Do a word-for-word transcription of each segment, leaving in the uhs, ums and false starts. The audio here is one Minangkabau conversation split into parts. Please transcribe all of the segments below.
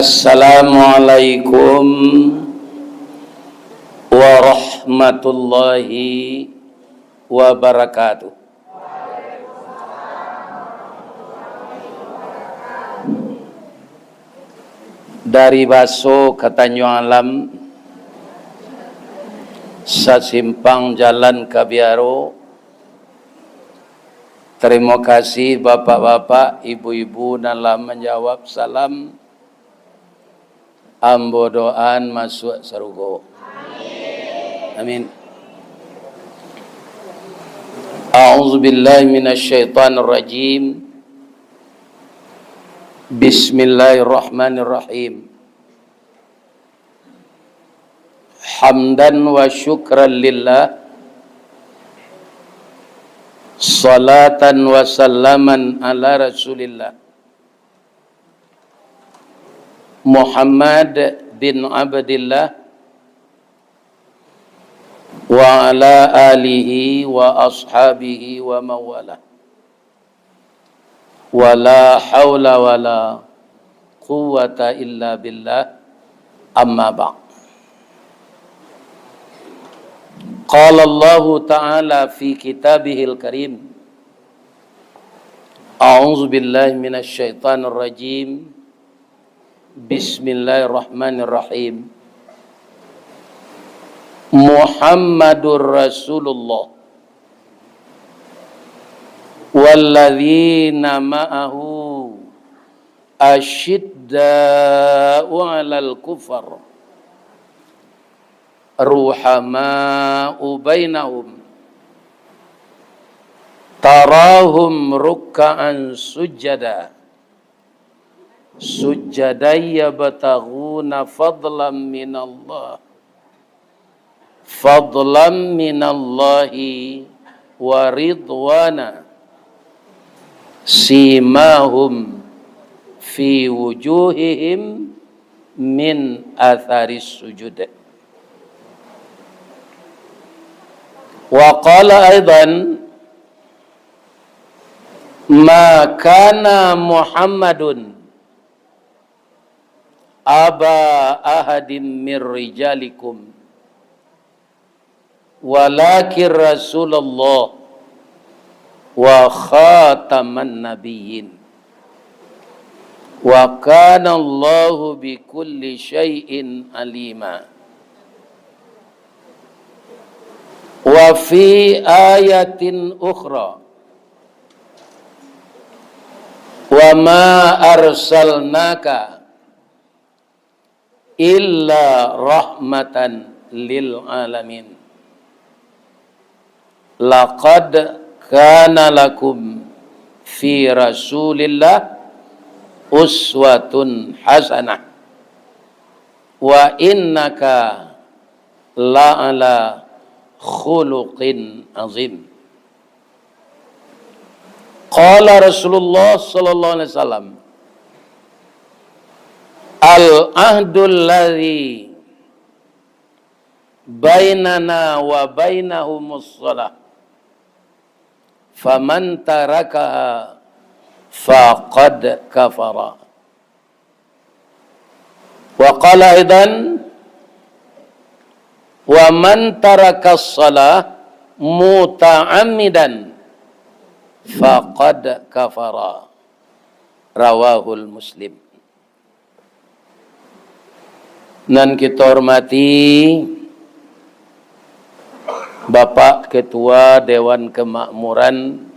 Assalamualaikum warahmatullahi wabarakatuh. Dari Baso ka Tanjuang Alam, sasimpang jalan ka Biaro. Tarimo kasih bapak-bapak, ibu-ibu nan lah manjawab salam. Ambo doaan masuak sarugo. Amin. A'udzubillahi minasyaitonirrajim. Bismillahirrahmanirrahim. Hamdan wa syukran lillah. Salatan wa salaman ala Rasulillah. Muhammad bin Abdillah wa ala alihi wa ashabihi wa mawalah. Wala haula wala quwwata illa billah, amma ba'd. Qala Allahu ta'ala fi kitabihil karim, a'udzubillahi minasyaitonirrajim. Bismillahirrahmanirrahim. Muhammadur Rasulullah walladzina ma'ahu asyidda'u 'alal kufar ruhama'u bainahum tarahum rukka'an sujjada sujjadan yabtaghuna fadlan minallah fadlan minallahi wa ridwana simahum fi wujuhihim min atharis sujud. Wa qala aidan, ma kana Muhammadun aba ahadim mir rijalikum walakin Rasulullah wa khataman nabiyyin wa kana Allahu bikulli syai'in alima. Wa fi ayatin ukhra, wa ma arsalnaka illa rahmatan lil alamin. Laqad kana lakum fi Rasulillah uswatun hasanah. Wa innaka la'ala khuluqin azim. Qala Rasulullah sallallahu alaihi wasallam, "Al-ahdul ladzi bainana wa bainahumus shalah. Faman tarakaha faqad kafara." Wa qala aidan, "Wa man tarakas shalah muta'ammidan faqad kafara." Rawahul Muslim. Nan kito hormati, Bapak Ketua Dewan Kemakmuran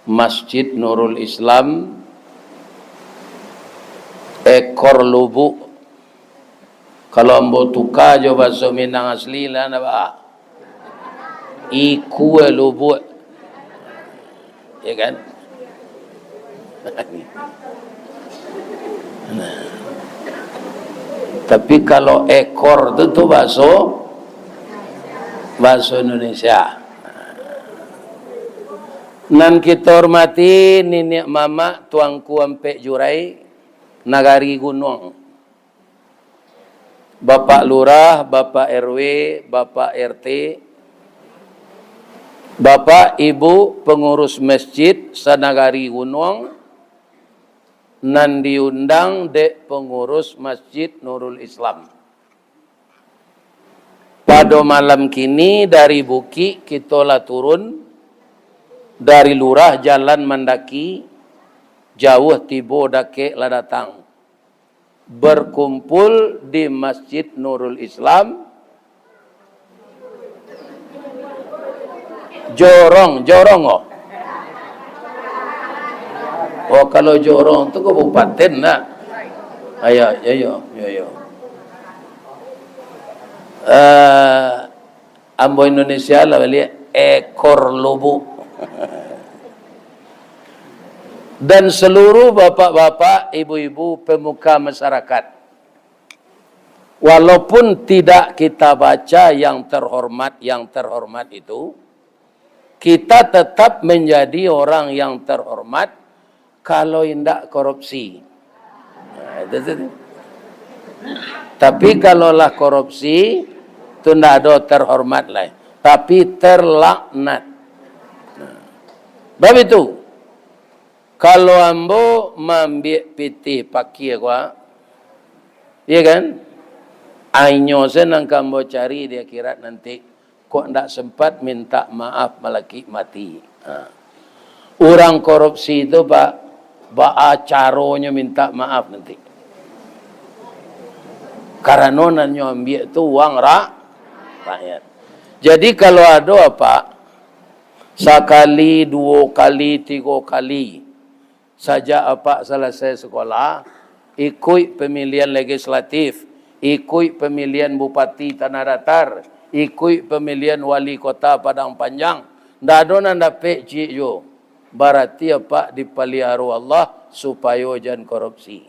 Masjid Nurul Islam, ekor lubuk. Kalau ambo tuka jo bahaso Minang asli lah, ndak baa. Ikua lubuk. Ya kan? Nah. Tapi kalau ekor tu, tu bahaso, bahaso Indonesia. Nan kito hormati niniak mamak Tuanku Ampek Jurai, Nagari Gunuang. Bapak Lurah, Bapak R W, Bapak R T, Bapak Ibu pengurus masjid sanagari Gunuang, nan diundang dek pangurus Masjid Nurul Islam. Pado malam kini dari bukik kito lah turun, dari lurah jalan mandaki, jauah tibo dakek lah datang. Berkumpul di Masjid Nurul Islam, jorong, jorong, oh. Oh, kalau jorong tu kabupaten nak. Ayo, yo, yo, yo, yo. Eh, ambo Indonesia lah baliak ekor lubuk. Dan seluruh bapak-bapak, ibu-ibu, pemuka masyarakat. Walaupun tidak kita baca yang terhormat, yang terhormat itu, kita tetap menjadi orang yang terhormat kalau indak korupsi. Nah, itu tu. Tapi kalau lah korupsi, tu ndak ado terhormat lai, tapi terlaknat. Nah, bab itu, kalau ambo maambiak pitih pakia ko, iya kan? Ainyo se nan ka ambo cari di akhirat nanti. Kok ndak sempat minta maaf malakik mati. Ha. Urang korupsi tu, Pak, baa caronyo minta maaf nanti. Karano nan nyo ambiak tu uang ra-, rakyat. Jadi, kalau ado apak sakali, duo kali, tigo kali, sajak apak salasai sekolah, ikuik pamilihan legislatif, ikuik pamilihan bupati Tanah Datar, ikuik pamilihan wali kota Padang Panjang, ndak ado nan dapek ciek juo. Barati apak dipaliaro Allah supayo jan korupsi.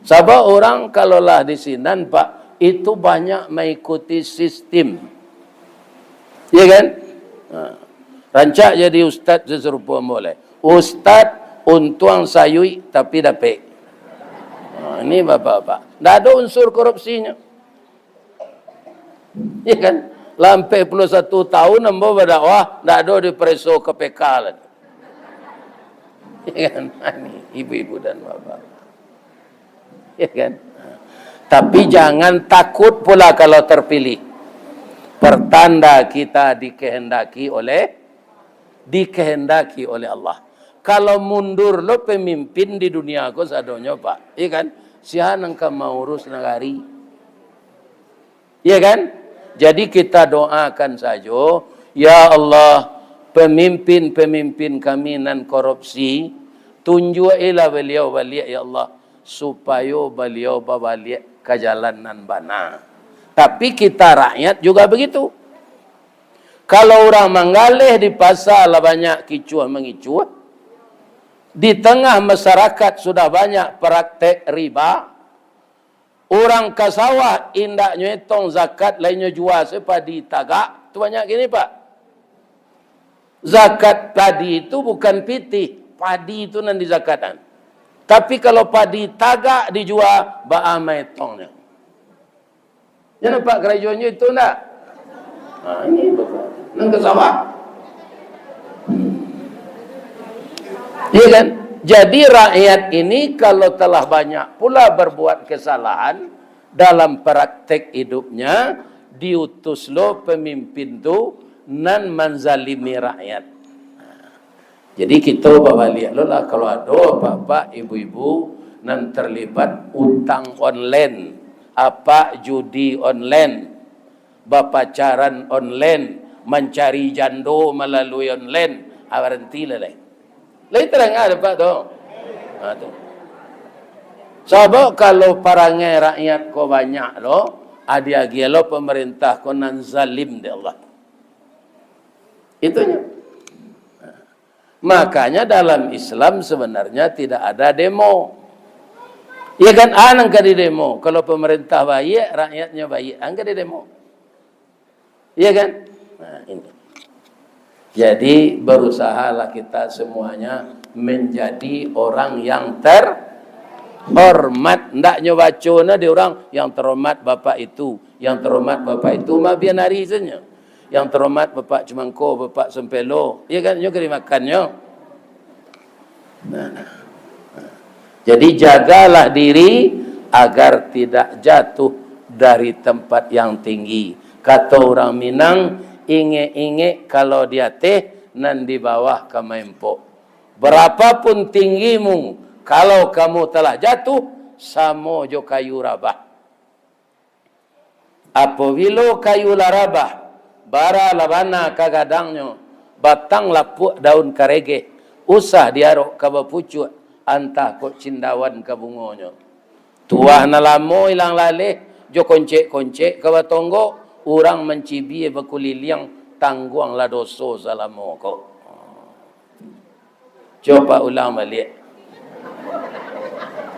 Sabab urang kalau lah di sinan, Pak, itu banyak maikuti sistim. Iya kan? Ha. Rancak jadi ustad sarupo ambo lai. Ustad untuang sayuik tapi dapek. Ha, ini bapak-bapak. Ndak ado unsur korupsinyo. Iya kan? Lah ampek puluah satu tahun ambo badakwah, ndak ado dipareso K P K lah. Iya kan? Ini ibu-ibu dan bapak. Iya kan? Tapi jangan takut pula kalau terpilih. Pertanda kita dikehendaki oleh, dikehendaki oleh Allah. Kalau mundur lo pemimpin di dunia ko sadonyo, Pak. Iya kan? Sia nan ka maurus nagari? Iya kan? Jadi kita doakan sajo, "Ya Allah, pemimpin-pemimpin kami nan korupsi, tunjuak-ilah baliau baliak, ya Allah, supayo baliau babaliak ka jalan nan bana." Tapi kita rakyat juga begitu. Kalau urang manggaleh di pasa lah banyak kicuah-mangicuah, di tangah masyarakat sudah banyak praktek riba, urang ka sawah indaknyo etong zakat, lainnyo jua se padi tagak, tu banyak kini, Pak. Zakat padi tu bukan pitih, padi tu nan dizakatan. Tapi kalau padi tagak dijua, baa ma etongnyo? Nyo nampak karajonyo itu ndak? Ha, ini bapak. Nan ka sawah. Iya kan? Jadi rakyat ini kalau telah banyak pula berbuat kesalahan dalam praktek hidupnya, diutus lo pemimpin tu nan manzalimi rakyat. Jadi kito babaliak lo lah, kalau ado apak-apak, ibu-ibu nan terlibat utang online, apak judi online, bapacaran online, mancari jando malalui online, ah, barantilah lai. Lai tarang ah, apak tu. Ha, tu. Sabab kalau parangai rakyat ko banyak lo, adi-agi lo pamarintah ko nan zalim dek Allah. Itunyo. Makanya dalam Islam sebenarnya tidak ada demo. Ya kan, a nan ka didemo. Kalau pemerintah baiak, rakyatnya baiak, a nan ka didemo. Ya kan? Nah, ini. Jadi berusahalah kita semuanya menjadi orang yang terhormat. Ndaknyo baco nah di orang, yang terhormat bapak itu, yang terhormat bapak itu, mah bian ari sajo. Yang terhormat Bapak Cumangko, Bapak Sempelo, ya kan, nyo ka dimakannyo. Nah, nah. Jadi, jagalah diri agar tidak jatuh dari tempat yang tinggi. Kato urang Minang, ingek-ingek kalau di ateh, nan di bawah ka maempok. Barapapun tinggimu, kalau kamu telah jatuh, samo jo kayu rabah. Apabilo kayu lah rabah, bara lah bana ka gadangnyo, batang lapuak daun karegeh, usah diarok ka bapucuak, antah kok cindawan ka bungonyo. Tuah nan lamo ilang laleh, jo koncek-koncek ka batonggok, urang mancibia bakuliliang, tangguanglah doso salamo ko. Cubo ulang baliak.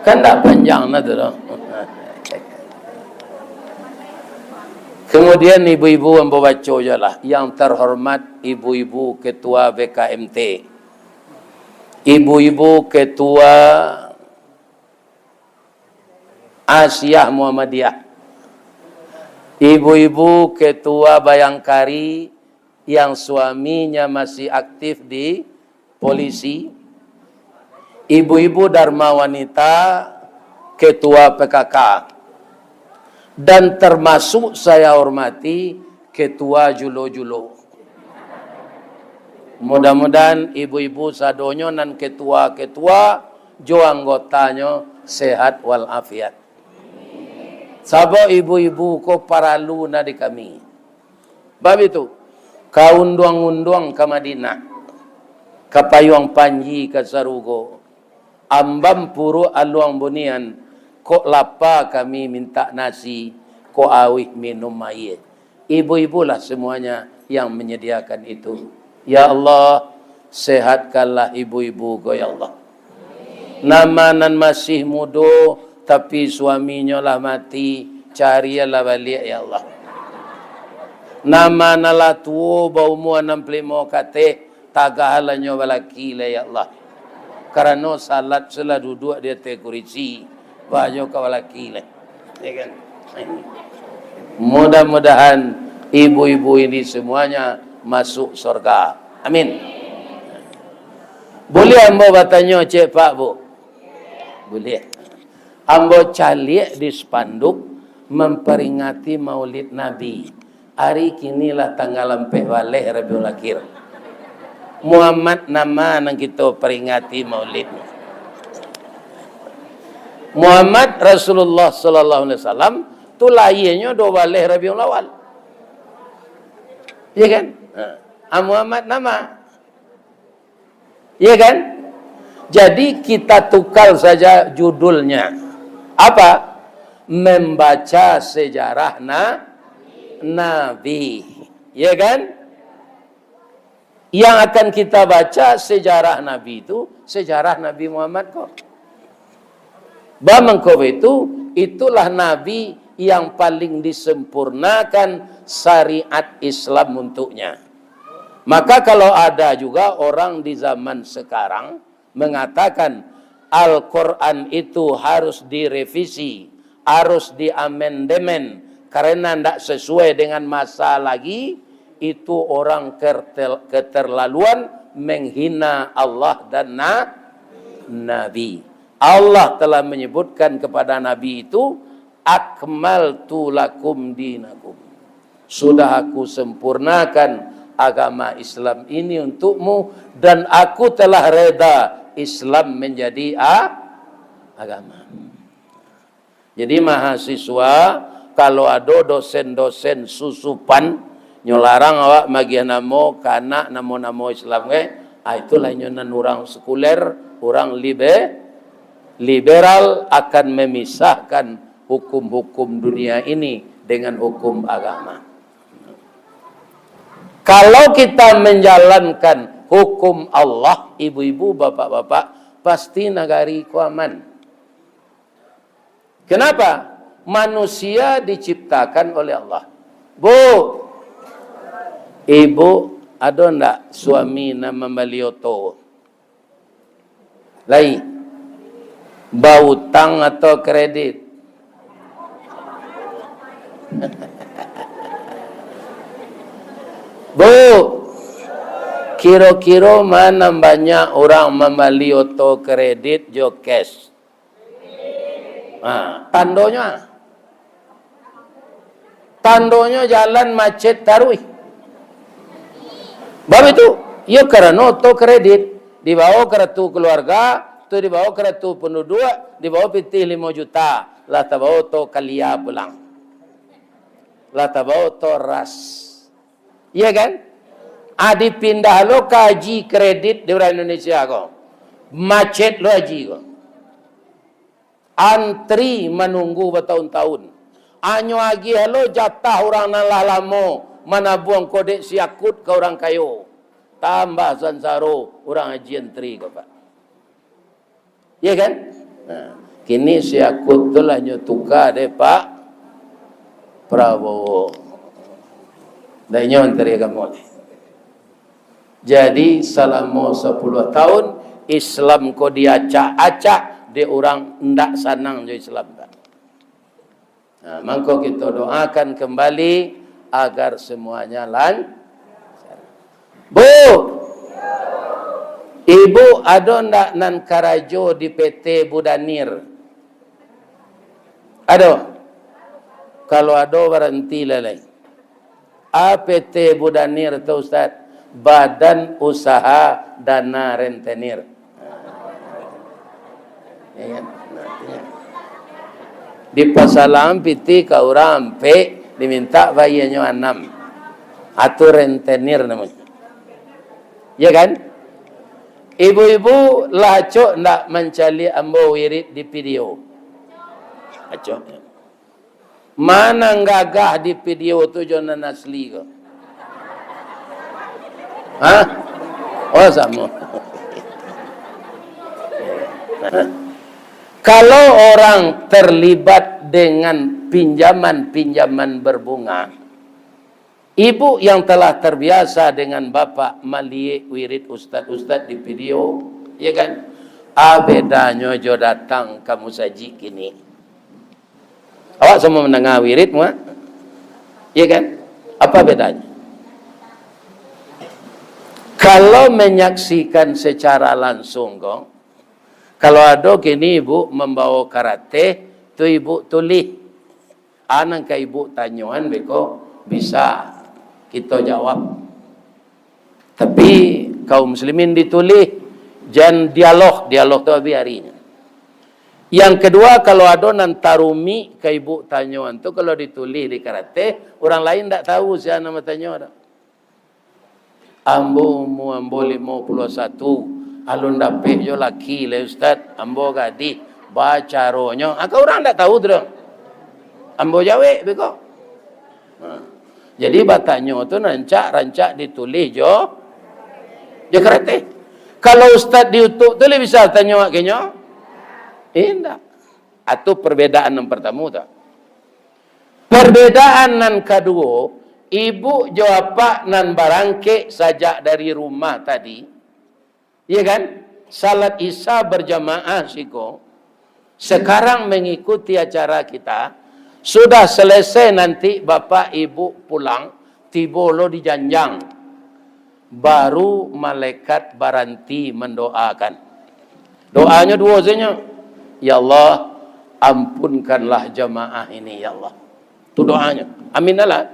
Kan ndak panjang nah tu doh. Kemudian ibu-ibu ambo baco je lah. Yang terhormat ibu-ibu ketua B K M T. Ibu-ibu ketua Asiah Muhammadiyah. Ibu-ibu ketua Bayangkari yang suaminya masih aktif di polisi, ibu-ibu Dharma Wanita, ketua P K K, dan termasuk saya hormati ketua Julo-Julo. Mudah-mudahan ibu-ibu sadonyo nan ketua-ketua jo anggotanyo sehat walafiat. Sabab ibu-ibu ko paralu na di kami. Bab itu, ka unduang-unduang ka Madinah, ka payuang panji ka sarugo, ambam puruak aluang bunian, kok lapa kami mintak nasi, kok auih minum aia. Ibu-ibulah semuanya yang menyediakan itu. Ya Allah, sehatkanlah ibu-ibu ko, ya Allah. Nama nan masih mudo, tapi suaminyo lah mati, carilah baliak, ya Allah. Nama nan lah tuo, baumua anam puluah limo ka ateh, tagahlah nyo balaki lai, ya Allah. Karano salat se lah duduak di ateh kurisi, banyo ka balaki lai. Ya kan? Mudah-mudahan ibu-ibu ini semuanya masuk surga. Amin. Buliah ambo batanyo, cek Pak, Bu? Buliah. Ambo caliak di spanduk memperingati Maulid Nabi. Ari kini lah tanggal ampek baleh Rabiul Akhir. Muhammad nama nan kito peringati Maulid? Muhammad Rasulullah sallallahu alaihi wasallam tu lahianyo dua baleh Rabiul Awal. Iya kan? Ha. Ah, Muhammad nama. Iya kan? Jadi, kita tukar saja judulnya. Apa? Membaca sejarah na-, Nabi. Iya kan? Yang akan kita baca sejarah Nabi itu, sejarah Nabi Muhammad kok. Ba mangko itu, itulah Nabi yang paling disempurnakan syariat Islam untuknya. Maka kalau ada juga orang di zaman sekarang mengatakan Al-Quran itu harus direvisi, harus diamendemen, karena ndak sesuai dengan masa lagi, itu orang kertel-, keterlaluan menghina Allah dan na-, Nabi. Allah telah menyebutkan kepada Nabi itu, "Akmaltu lakum dinakum." Sudah Aku sempurnakan agama Islam ini untukmu, dan Aku telah reda Islam menjadi a-, agama. Jadi, mahasiswa, kalau ado dosen-dosen susupan, nyo larang awak magiah namo ka anak namo-namo Islam, ke? Ah, itulah inyo nan urang sekuler, urang libe-, liberal, akan memisahkan hukum-hukum dunia ini dengan hukum agama. Kalau kita menjalankan hukum Allah, ibu-ibu, bapak-bapak, pasti nagari ko aman. Kenapa? Manusia diciptakan oleh Allah. Bu, ibu, ado ndak suami nan mambali oto? Lai, bautang atau kredit? Bu, Kiro-kiro ma nan banyak urang mambali oto kredit jo cash? Ha, tandonyo, ah. Tandonyo jalan macet taruih. Bab itu, iyo karano oto kredit, dibawo karatu kaluarga, tu dibawo karatu panduduak, dibawo pitih limo juta, lah tabawo oto kalia pulang. Lah tabawo oto ras. Iya kan? Ah, dipindah lo ka haji kredit di urang Indonesia ko. Macet lo haji ko. Antri manunggu batahun-tahun. Anyo agiah lo jatah urang nan lah lamo manabuang ko dek si Akut ka urang kayo. Tambah sansaro urang haji antri ko, Pak. Iya kan? Nah, kini si Akut tu lah nyo tuka dek Pak Prabowo. Dah nyo antri kamu ni. Jadi, salamo sapuluah tahun, Islam ko diacak-acak, dek urang ndak sanang jo Islam, Pak. Nah, mangko kito doakan kembali agar semuanya lancar. Bu, ibu ado ndak nan karajo di P T Budanir? Ado? Kalau ado, barantilah lai. A P T Budanir tu, Ustaz, Badan Usaha Dana Rentenir. Ya kan? Nah, ya. Dipasalang pitih ka urang ampek, dimintak bayianyo anam. Atu rentenir namonyo. Ya kan? Ibu-ibu lah acok ndak mancaliak ambo wirid di video? Acok. Ma nan gagah di video tu jo nan asli ko? Hah? Oh, samo. Kalau orang terlibat dengan pinjaman-pinjaman berbunga, ibu yang telah terbiasa dengan bapak maliek wirid ustad-ustad di video, ya kan? A bedanyo jo datang ka musajik kini. Awak samo mandanga wirid, muak? Iya kan? Apa bedanya? Kalau menyaksikan secara langsung ko, kalau ado kini ibu mambawa karateh, tu ibu tulih. A nan ka ibu tanyoan beko bisa kito jawab. Tapi, kaum muslimin ditulih, jan dialog, dialog tu abih arinyo. Yang kedua, kalau ado nan tarumik ka ibu tanyoan tu, kalau ditulih di karateh, urang lain ndak tahu sia nan batanyo tu. Ambo umua ambo limo puluah satu, alun dapek jo laki lai, Ustaz. Ambo gadih, bacaronyo. Ah, ka urang ndak tahu tu doh. Ambo jawek beko. Nah, jadi batanyo tu rancak, rancak ditulih jo, jo karateh. Kalau ustaz di YouTube tu lai bisa tanyo awak ka inyo? Indak. Atu perbedaan nan partamo tu. Perbedaan nan kaduo, ibu jo apak nan barangkek sajak dari rumah tadi, iya kan? Salat Isya berjamaah siko. Sekarang mengikuti acara kita. Sudah selesai nanti bapak ibu pulang, tibo lo di janjang. Baru malaikat baranti mandoakan. Doanyo duo sajo. Ya Allah, ampunkanlah jamaah ini, ya Allah. Tu doanyo. Amin lah.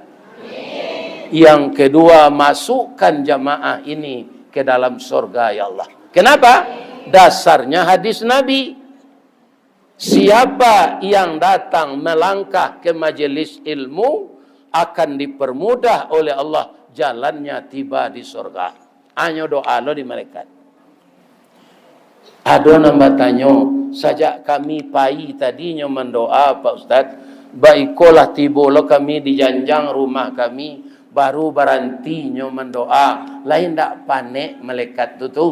Yang kedua, masukkan jamaah ini ke dalam sorga, ya Allah. Kenapa? Dasarnya hadis Nabi. Siapa yang datang melangkah ke majelis ilmu akan dipermudah oleh Allah jalannya tiba di sorga. Hanyo doa lo di malaikat. Ado nan batanyo, sajak kami pai tadi nyo mandoa, Pak Ustaz, baikolah tibo lo kami di janjang rumah kami, baru baranti nyo mandoa, lai ndak panek malaikat tu tu?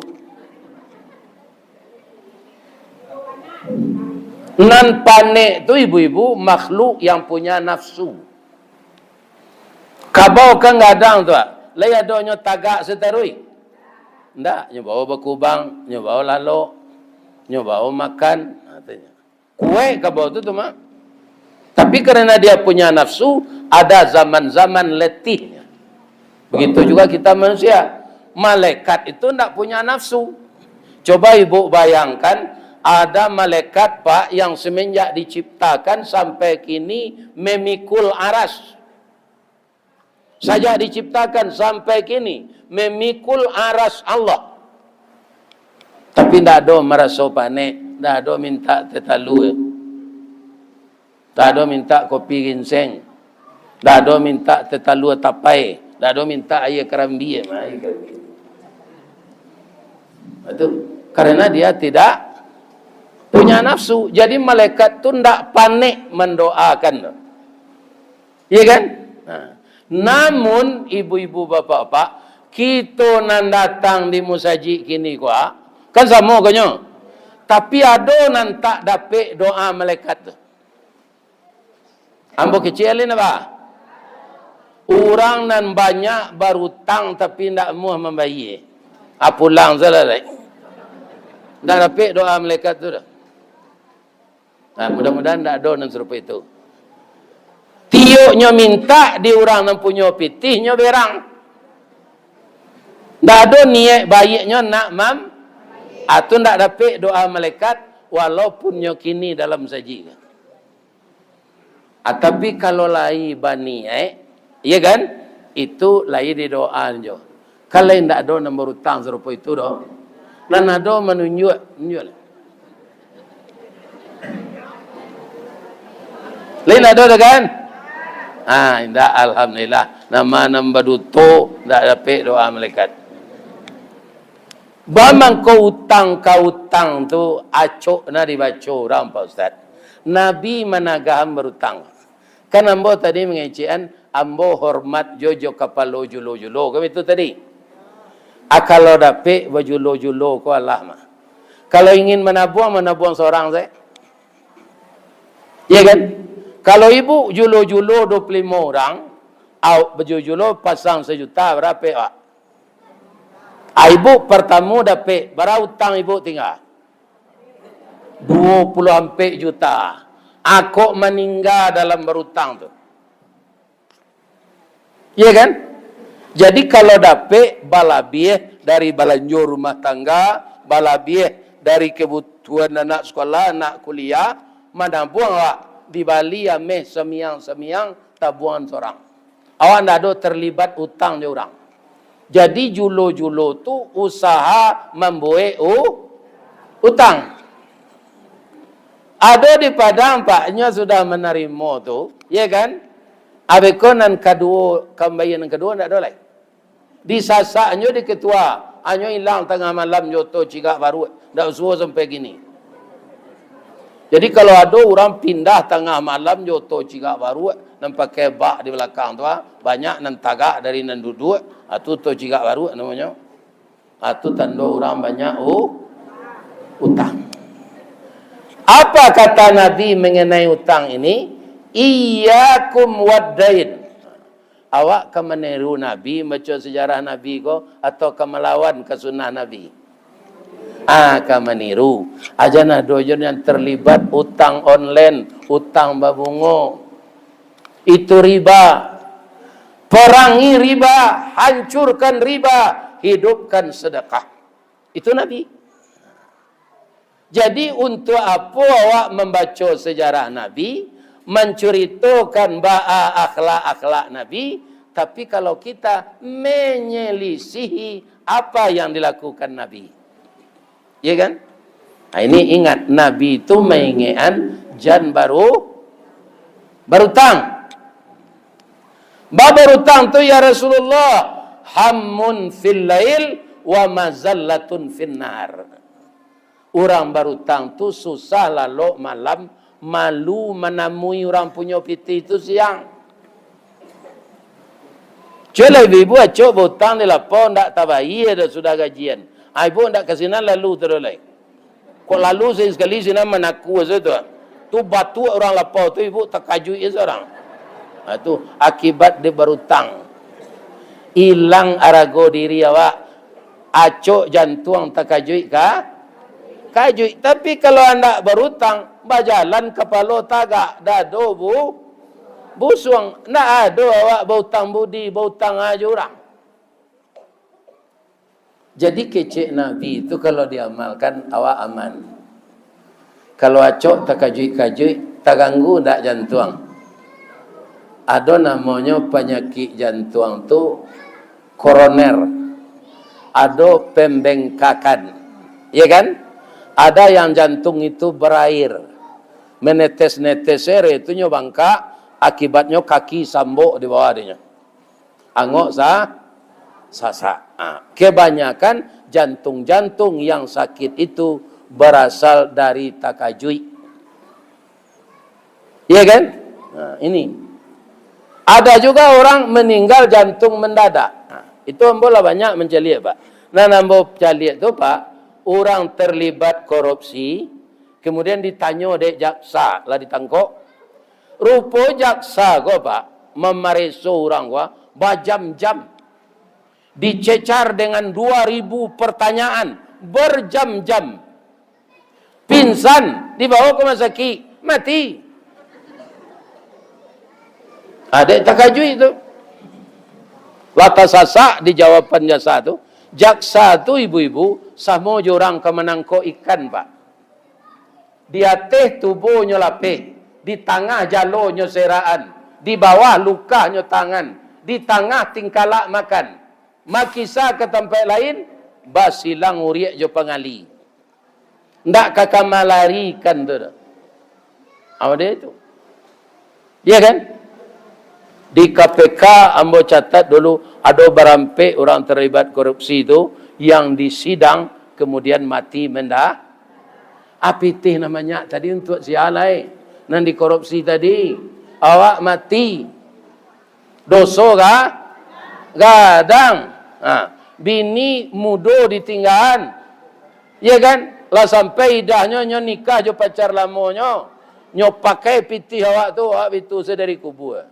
Nan panek tu ibu-ibu, makhluk yang punya nafsu. Kabau kan gadang tu, ah. Lai adonyo tagak sataruih? Ndak, nyo bao bakubang, nyo bao lalok, nyo bao makan, ha, tu nyo. Kuaik kabau tu, tu mah. Tapi karena dia punya nafsu, ada zaman-zaman letihnya. Begitu juga kita manusia. Malaikat itu ndak punya nafsu. Coba ibu bayangkan, ada malaikat, Pak, yang semenjak diciptakan sampai kini memikul aras. Sajak diciptakan sampai kini, memikul aras Allah. Tapi ndak ado maraso panek, ndak ado minta teh talua. Ndak ado minta kopi ginseng. Ndak ado minta teh talua tapai. Ndak ado minta aia karambia. Aia karambia. Itu karena dia tidak punya nafsu. Jadi malaikat tu ndak panek mandoakan tu. Iya kan? Nah. Namun, ibu-ibu, bapak-bapak, kito nan datang di musajik kini ko, kan samo konyo. Tapi ado nan tak dapek doa malaikat tu. Ambo kecek alin apa? Urang nan banyak barutang tapi ndak amuah mambayia. Ah, pulang salah lai. Ndak dapek doa malaikat tu doh. Nah, mudah-mudahan ndak ado nan sarupo itu. Tioknyo mintak di urang nan punyo pitih, nyo berang. Ndak ado niaik baiaknyo nak mam-, ah, tu ndak dapek doa malaikat, walaupun nyo kini dalam sajik. Ah, tapi kalau lai baniaik, iya kan? Itu lai didoaan jo. Kan lai ndak ado nan barutang sarupo itu doh. Nan ado manunjuak, nunjuak. Lai ndak ado doh kan? Ah, indak, alhamdulillah. Nama nan baduto ndak dapek doa malaikat. Bamangko utang ka utang tu acok na dibaco urang, Pak Ustaz. Nabi managahan barutang. Kan ambo tadi mangecekan, ambo hormat jo, jo kapalo julo-julo, kan itu tadi. Ah, kalau dapek bajulo-julo ko alah mah. Kalau ingin manabuang, manabuang sorang sajo. Iya kan? Kalau ibu julo-julo duo puluah limo urang, au, bajulo-julo pasang sajuta, bara dapek, Pak? Ah, ibu partamo dapek, bara utang ibu tingga? Duo puluah ampek juta. Akok maningga dalam barutang tu. Iya kan? Jadi, kalau dapek balabiah dari balanjo rumah tangga, balabiah dari kebutuhan anak sekolah, anak kuliah, manabuang awak, dibali ameh samiang-samiang, tabuangan sorang. Awak ndak ado terlibat utang jo urang. Jadi, julo-julo tu usaha mambuek u-, utang. Ado di Padang, Pak, nyo sudah manarimo tu, ya kan? Abih ko nan kaduo, kambayia nan kaduo ndak ado lai. Disasaknyo di ketua, hanyo ilang tangah malam jo oto cigak baruak, ndak basuo sampai kini. Jadi, kalau ado urang pindah tangah malam jo oto cigak baruak, nan pakai bak di balakang tu, ah, banyak nan tagak dari nan duduak, ah, tu oto cigak baruak namonyo. Ah, tu tando urang banyak u-, utang. Apa kata Nabi mengenai utang ini? "Iyyakum waddain." Awak ka maniru Nabi, baco sejarah Nabi ko, atau ka malawan ka sunnah Nabi? Ah, ka maniru. Aja nah dojon yang terlibat utang online, utang babungo. Itu riba. Perangi riba, hancurkan riba, hidupkan sedekah. Itu Nabi. Jadi, untuk apo awak mambaco sejarah Nabi, mancuritokan baa akhlak-akhlak Nabi, tapi kalau kita menyelisihi apa yang dilakukan Nabi? Ya kan? Nah, ini ingat, Nabi itu maingekan jan baru, barutang. Ba barutang tu, ya Rasulullah, hammun fil lail wa mazallatun fin nahar. Urang barutang tu susah lalok malam, malu manamui urang punyo pitih tu siang. Cubolah ibu-ibu acok bautang di lapau, ndak tabayia doh sudah gajian. Ah, ibu ndak ka sinan lalu tu doh lai. Kok lalu sakali-sakali sinan manaku sajo tu. Tu batuak urang lapau tu, ibu takajuik se urang. Ha, tu akibat dek barutang. Ilang arago diri awak. Acok jantuang takajuik ka? Kajuik. Tapi kalau andak barutang, bajalan kapalo tagak, dado bu-, busuang. Ndak ado awak bautang budi, bautang ajo urang. Jadi kecek Nabi tu kalau diamalkan, awak aman. Kalau acok takajuik-kajuik, taganggu ndak jantuang? Ado namonyo panyakik jantuang tu koroner, ado pembengkakan, ya kan? Ada yang jantung itu berair, menetes-netes air, itu nyo bangkak, akibatnyo kaki sambok di bawah dinyo. Angok sa-, sasak. Ha. Kebanyakan jantung-jantung yang sakit itu berasal dari takajuik. Iya kan? Nah, ini. Ada juga orang meninggal jantung mendadak. Nah, itu ambo lah banyak mancaliak, Pak. Nah, ambo caliak tu, Pak, orang terlibat korupsi, kemudian ditanyo dek jaksa, lah ditangkok. Rupo jaksa ko, Pak, mamareso urang ko, bajam-jam. Dicecar dengan dua ribu pertanyaan, berjam-jam. Pingsan, dibawa ke rumah sakit, mati. Adek takajuik tu. Lah tasasak di jawaban jaksa tu. Jaksa tu, ibu-ibu, samo jo urang ka manangkok ikan, Pak. Di ateh tubonyo lapeh, di tangah jalonyo seraan, di bawah lukahnyo tangan, di tangah tingkalak makan. Makisa ka tampaik lain, basilang uriak jo pangali. Ndak ka kamalarikan tu doh. Apo dia tu? Iya kan? Di K P K ambo catat dulu, ado barampek urang terlibat korupsi tu, yang disidang, kemudian mati mendadak. Apitih nan banyak tadi untuak sia lai, nan dikorupsi tadi? Awak mati. Doso ga-, gadang. Ha. Bini mudo ditinggaan. Iya kan? Lah sampai idahnyo, nyo nikah jo pacar lamonyo. Nyo pakai pitih awak tu, awak bitu se dari kubua.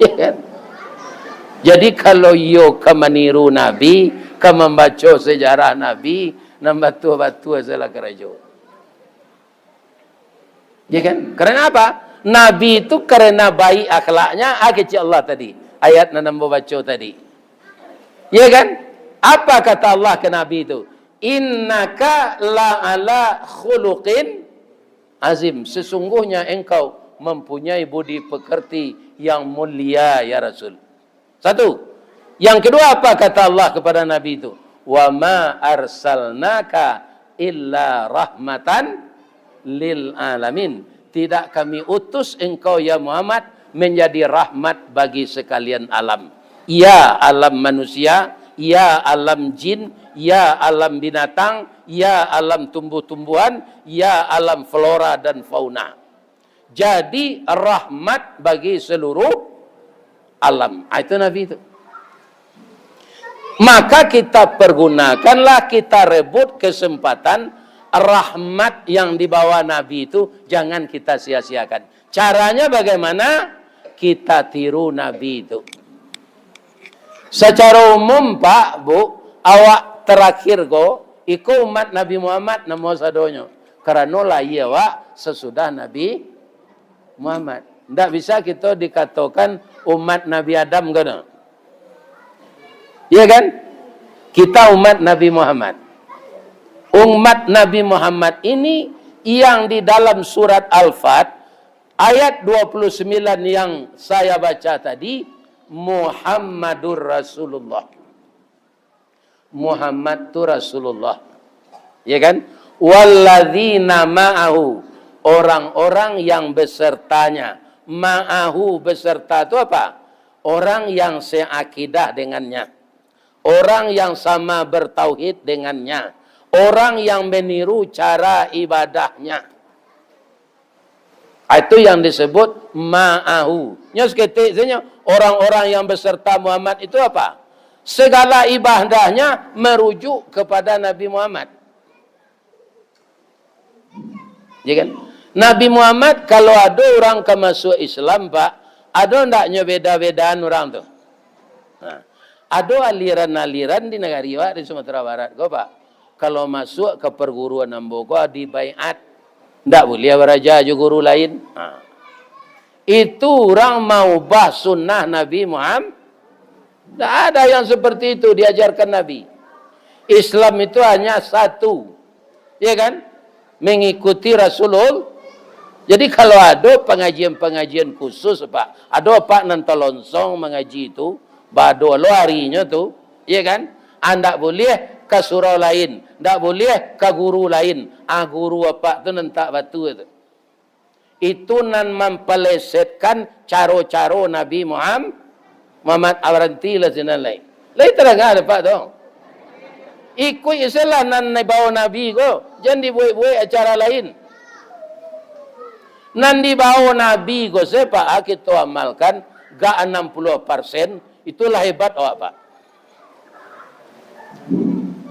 Iya kan? Jadi, kalau iyo ka maniru Nabi, ka mambaco sejarah Nabi, nan batua-batua salah karajo. Ya kan? Karena apa? Nabi itu karena baik akhlaknya, ah, kecek Allah tadi. Ayat nan ambo baco tadi. Ya kan? Apa kata Allah ke Nabi itu? "Innaka la ala khuluqin azim." Sesungguhnya engkau mempunyai budi pekerti yang mulia, ya Rasul. Satu. Yang kedua, apa kata Allah kepada Nabi itu? "Wa ma arsalnaka illa rahmatan lil alamin." Tidak kami utus engkau, ya Muhammad, menjadi rahmat bagi sekalian alam. Ya alam manusia, ya alam jin, ya alam binatang, ya alam tumbuh-tumbuhan, ya alam flora dan fauna. Jadi, rahmat bagi seluruh alam. Ah, itu Nabi itu. Maka kita pergunakanlah, kita rebut kesempatan rahmat yang dibawa Nabi itu, jangan kita sia-siakan. Caranya bagaimana? Kita tiru Nabi itu. Secara umum, Pak, Bu, awak terakhir ko, iko umat Nabi Muhammad namo sadonyo. Karano lahia awak sasudah Nabi Muhammad. Ndak bisa kito dikatokan umat Nabi Adam ko, no. Iya kan? Kita umat Nabi Muhammad. Umat Nabi Muhammad ini yang di dalam surat Al-Fat, ayat dua puluh sembilan yang saya baca tadi, Muhammadur Rasulullah. Muhammad tu Rasulullah. Ya kan? "Walladzina ma'ahu", orang-orang yang besertanya. Ma'ahu, beserta tu apa? Orang yang seakidah dengannya. Orang yang sama bertauhid dengannya. Orang yang meniru cara ibadahnya. Ah, itu yang disebut ma'ahu. Nyo saketek sajo, orang-orang yang beserta Muhammad itu apa? Segala ibadahnya merujuk kepada Nabi Muhammad. Ya kan? Nabi Muhammad, kalau ado urang ka masuk Islam, Pak, ado ndaknyo beda-bedaan urang tu? Nah, ado aliran-aliran di nagari awak di Sumatera Barat ko, Pak. Kalau masuak ka perguruan ambo ko, dibaiat. Ndak buliah baraja jo guru lain. Ha. Itu urang maubah sunnah Nabi Muham-, Ndak ada yang seperti itu diajarkan Nabi. Islam itu hanya satu. Ya kan? Mengikuti Rasulullah. Jadi, kalau ado pangajian-pangajian khusus, Pak, ado, Pak, nan talonsong mangaji tu, bado lo arinyo tu, ya kan? Ah, ndak buliah ka surau lain, ndak buliah ka guru lain. Ah, guru apak tu nan tak batua tu. Itu nan mampalesetkan caro-caro Nabi Muham-, Muhammad. Ah, barantilah sinan lai. Lai tadanga dek apak tu? Ikuik sajolah nan dibao Nabi ko, jan dibuek-buek acara lain. Nan dibao Nabi ko se, Pak, ah, kito amalkan, gak anam puluah persen, itulah hebat awak, Pak.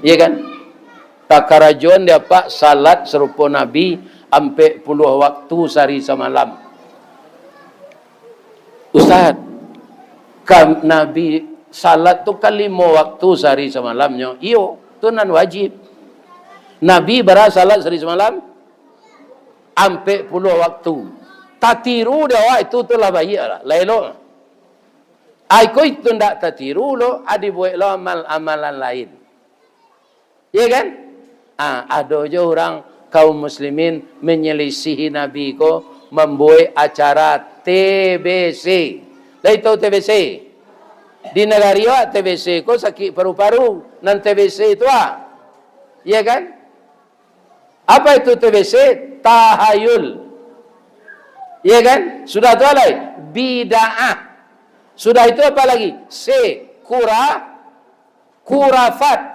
Iya kan? Takarajoan dek apak salat sarupo Nabi ampek puluah waktu sahari samalam. Ustaz, ka Nabi salat tu kan limo waktu sahari samalamnyo? Iyo, tu nan wajib. Nabi bara salat sahari samalam? Ampek puluah waktu. Tatiru dek awak itu tu lah baiak lah, lah elok. Ai ko itu ndak tatiru lo, ah, dibuek lo amal-amalan lain. Iya kan? Ah, ado jo urang kaum muslimin menyelisihi Nabi ko, mambuek acara T B C. Lai tahu T B C? Di nagari awak T B C ko sakik paru-paru, nan T B C tu, ah. Iya kan? Apa itu T B C? Tahayul. Iya kan? Sudah tu alai? Bid'ah. Sudah itu apa lagi? C, kura-, kurafat.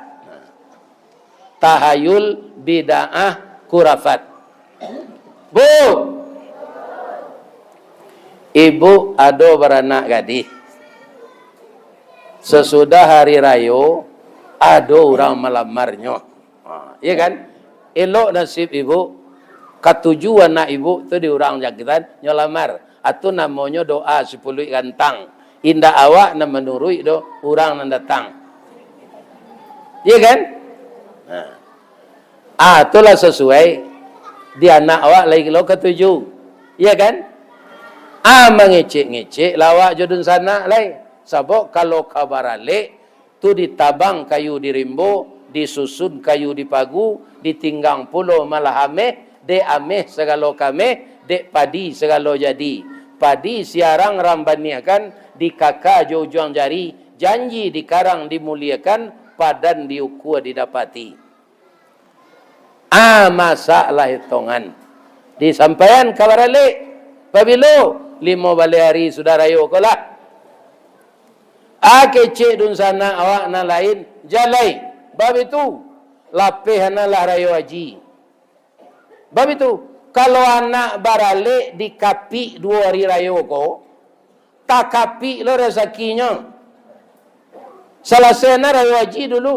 Tahayul, bid'ah, kurafat. Bu, ibu ado baranak gadih. Sasudah hari rayo, ado urang malamarnyo. Ha, iya kan? Elok nasib ibu, katuju anak ibu tu di urang jakitan, nyo lamar. Atu namonyo doa sipuluik gantang. Indak awak nan manuruik doh, urang nan datang. Iya kan? Ha. Ah, tu lah sasuai di anak awak lai lo katuju. Iya kan? Ah, mangecek-ngecek lah awak jo dunsanak lai. Sabab kalau ka baralek, tu ditabang kayu di rimbo, disusun kayu di pagu, ditinggang pulo malah ameh, dek ameh sagalo kameh, dek padi sagalo jadi. Padi siarang rang baniahkan, dikaka jo ujuang jari, janji dikarang dimuliakan, padan diukua didapati. Ah, masak lah itongan. Disampaian ka baralek. Pabilo? Limo baleh ari sudah rayo ko lah. Ah, kecek dunsanak awak nan lain, jalai. Bab itu, lapeh anak lah rayo haji. Bab itu, kalau anak baralek di kapik duo ari rayo ko, takapik lo rasakinyo. Salasai anak rayo haji dulu,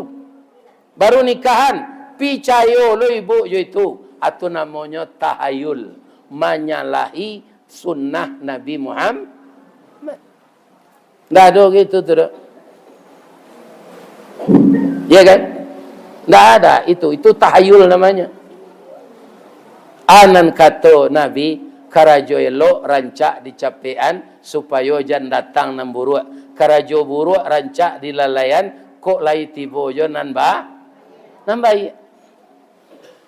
baru nikahan. Picayo lo ibu jo itu. Atu namonyo tahayul, manyalahi sunnah Nabi Muhammad. Ndak ado gitu tu doh. Ya kan? Ndak ada itu. Itu tahayul namanya. Anan kato Nabi, karajo elok rancak dicapekan, supayo jan datang nan buruak. Karajo buruak rancak dilalaian, kok lai tibo jo nan ba-, nan baiak.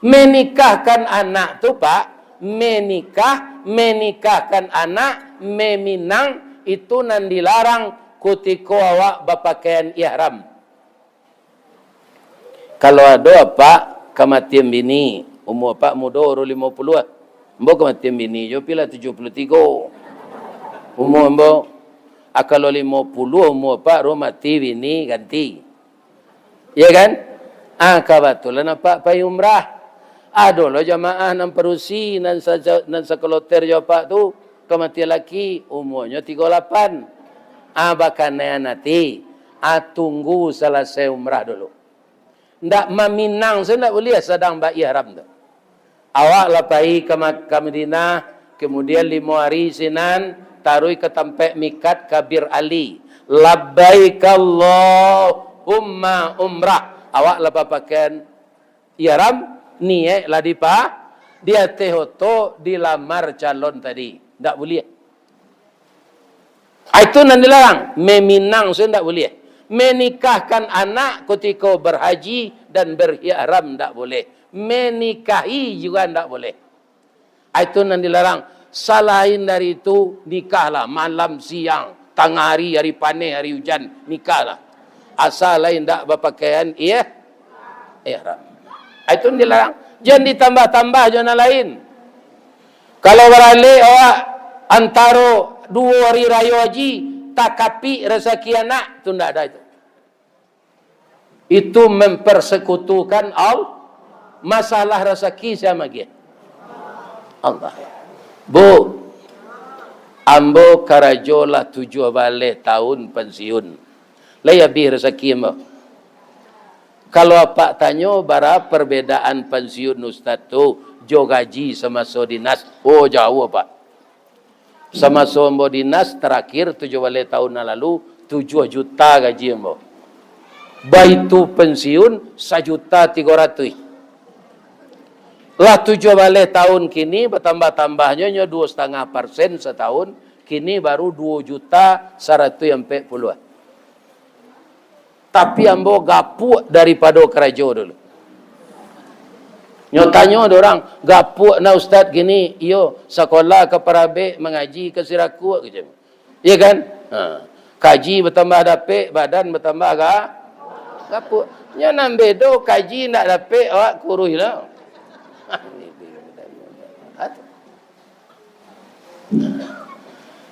Menikahkan anak tu, Pak, menikah, menikahkan anak, meminang, itu nan dilarang kutiko awak bapakaian ihram. Kalau ado apak kamatian bini, umua apak mudo, baru limo puluah, ambo kamatian bini jo, pilah tujuah puluah tigo umua ambo. Ah, kalau limo puluah umua apak, baru mati bini, ganti. Ya kan? Ah, kabatulan apak pai umrah. Ado lo jamaah nan padusi, nan sa-, nan sakaloter jo apak tu, kamatian laki, umuanyo tigo lapan. Ah, bakanaian ati. Ah, tunggu salasai umrah dulu. Ndak maminang se ndak buliah sadang baihram tu. Awak lah pai ka Ma-, ka Madinah, kemudian limo ari sinan, taruih ka tampek mikat ka Bir Ali. Labbaik Allahumma umrah. Awak lah bapakaian ihram, niaik lah dipa-, di ateh oto dilamar calon tadi. Ndak buliah. Ah, itu nan dilarang. Meminang se ndak buliah. Menikahkan anak kutiko berhaji dan berihram ndak boleh. Menikahi juga ndak boleh. Ah, itu nan dilarang. Salain dari itu, nikahlah malam, siang, tangah hari, hari paneh, hari ujan, nikahlah. Asal lai ndak bapakaian, iya, ihram. Ah, itu nan dilarang. Jan ditambah-tambah jo nan lain. Kalau baralek awak antaro duo hari rayo haji, takapik rasaki anak, tu ndak ado itu. Itu mempersekutukan Al-, masalah rasaki sia magiah? Allah. Bu, ambo karajo lah tujuah baleh taun pensiun. Lai abih rasaki ambo. Kalau apak tanyo, bara perbedaan pensiun ustad tu jo gaji samaso dinas? Oh, jauah, Pak. Samaso ambo dinas tarakhir tujuah baleh taun nan lalu, tujuah juta gaji ambo. Baitu pensiun, sajuta tigo ratuih. Lah tujuah baleh taun kini, batambah-tambahnyo nyo duo satangah persen sataun, kini baru duo juta saratuih ampek puluah. Tapi ambo gapuak daripado karajo dulu. Nyo tanyo dek urang, "Gapuak na ustad kini?" "Iyo, sakolah ka Parabek, mangaji ka Sirakuak," kecek. Iya kan? Ha. Kaji batambah dapek, badan batambah ga-, gapuak. Nyo nan bedo, kaji ndak dapek, awak kuruih lah.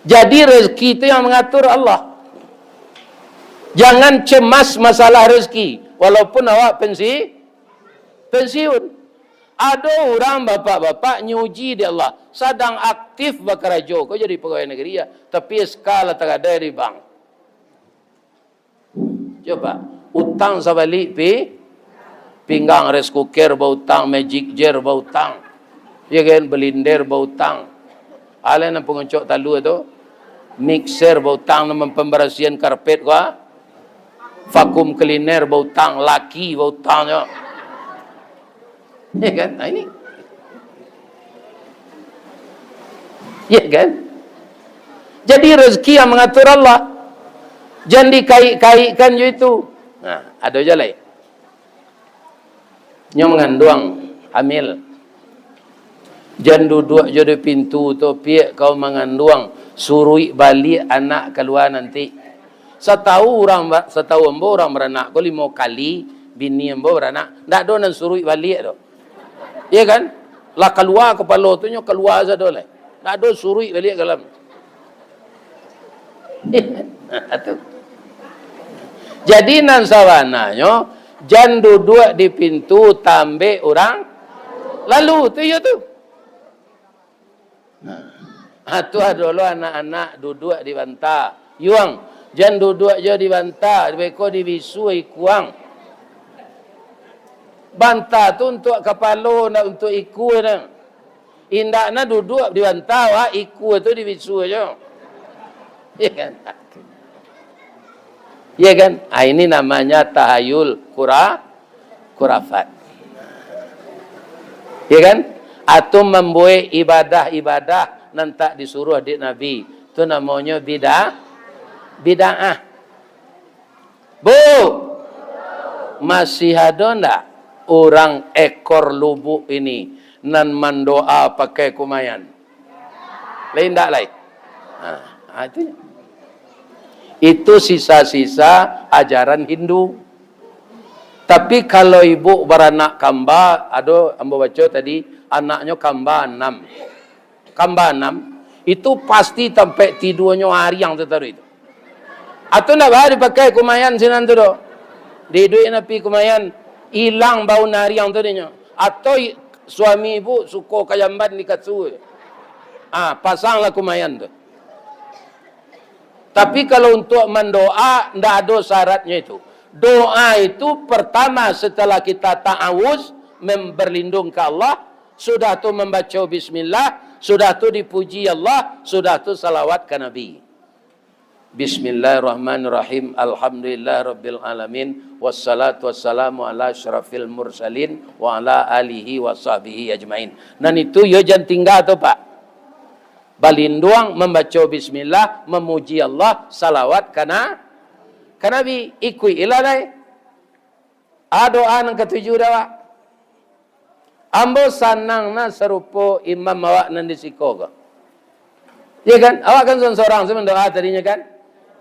Jadi, rezeki itu yang mengatur Allah. Jangan cemas masalah rezeki, walaupun awak pensi-, pensiun. Ado urang bapak-bapak nyuji di Allah, sadang aktif bakarajo, ko jadi pegawai negeri ya, tapi S K lah tagadai di bank. Coba, utang sabalik pi-, pinggang, rice cooker bautang, Magic Jar bautang, ya kan, blender bautang, alah nan pangocok talua tu, mixer bautang, nan pembersihan karpet ko, vacuum cleaner bautang, laki bautang nyo. Ya kan? Nah, ini. Ya kan? Jadi, rezeki yang mengatur Allah. Jan dikaik-kaikkan jo itu. Nah, ado ja lai. Nyo manganduang, hamil. Jan duduak jo di pintu tu, piak kau manganduang, suruik baliak anak kalua nanti. Satau urang ba-, satau ambo urang baranak ko limo kali, bini ambo baranak, ndak ado nan suruik baliak doh. Iya kan? Lah kalua kapalo tu nyo kalua sado lai. Ndak ado suruik baliak ka dalam. Tu. Jadi nan sabananyo, jan duduak di pintu tambek urang lalu, tu iyo tu. Nah, ha, tu ado lo anak-anak duduak di banta. Yuang, jan duduak jo di banta, beko di bisu ikuang. Banta tu untuak kapalo, ndak untuak ikua nah. Indaknyo duduak di banta, wak, ikua tu di bisu jo. Ya kan? Ya kan? Ah, ini namanya tahayul kura-, kurafat. Ya kan? Atau mambuek ibadah-ibadah nan tak disuruh dek Nabi. Tu namonyo bida-, bid'ah. Bu, masih ado ndak urang ekor lubuk ini nan mandoa pakai kumayan? Lai ndak lai? Ha, ha, itu. Itu sisa-sisa ajaran Hindu. Tapi kalau ibu baranak kamba, ado ambo baco tadi, anaknyo kamba anam. Kamba anam, itu pasti tampek tiduanyo ariang tu taruih tu. Atau ndak baa dipakai kumayan sinan tu doh. Diiduik napi kumayan, ilang bau nariang tu dinyo. Atau i-, suami ibu suko ka jamban di kasua. Ah, pasanglah kumayan tu. Tapi kalau untuak mandoa, ndak ado syaratnyo itu. Doa itu pertama setelah kita ta'awuz, mem-, berlindung ke Allah, sudah tu mambaco bismillah, sudah tu dipuji Allah, sudah tu salawat ka Nabi. Bismillahirrahmanirrahim. Alhamdulillah rabbil alamin. Wassalatu wassalamu ala asyrafil mursalin wa ala alihi wa sahbihi ajmain. Nan itu yo jan tingga tu, Pak. Balinduang, mambaco bismillah, mamuji Allah, salawat kana Ka Nabi, ikuik ilah lai. A doa nan katuju dek awak. Ambo sanang na sarupo imam awak nan di siko ko. Ya kan? Awak kan sorang-sorang se mandoa tadinyo kan?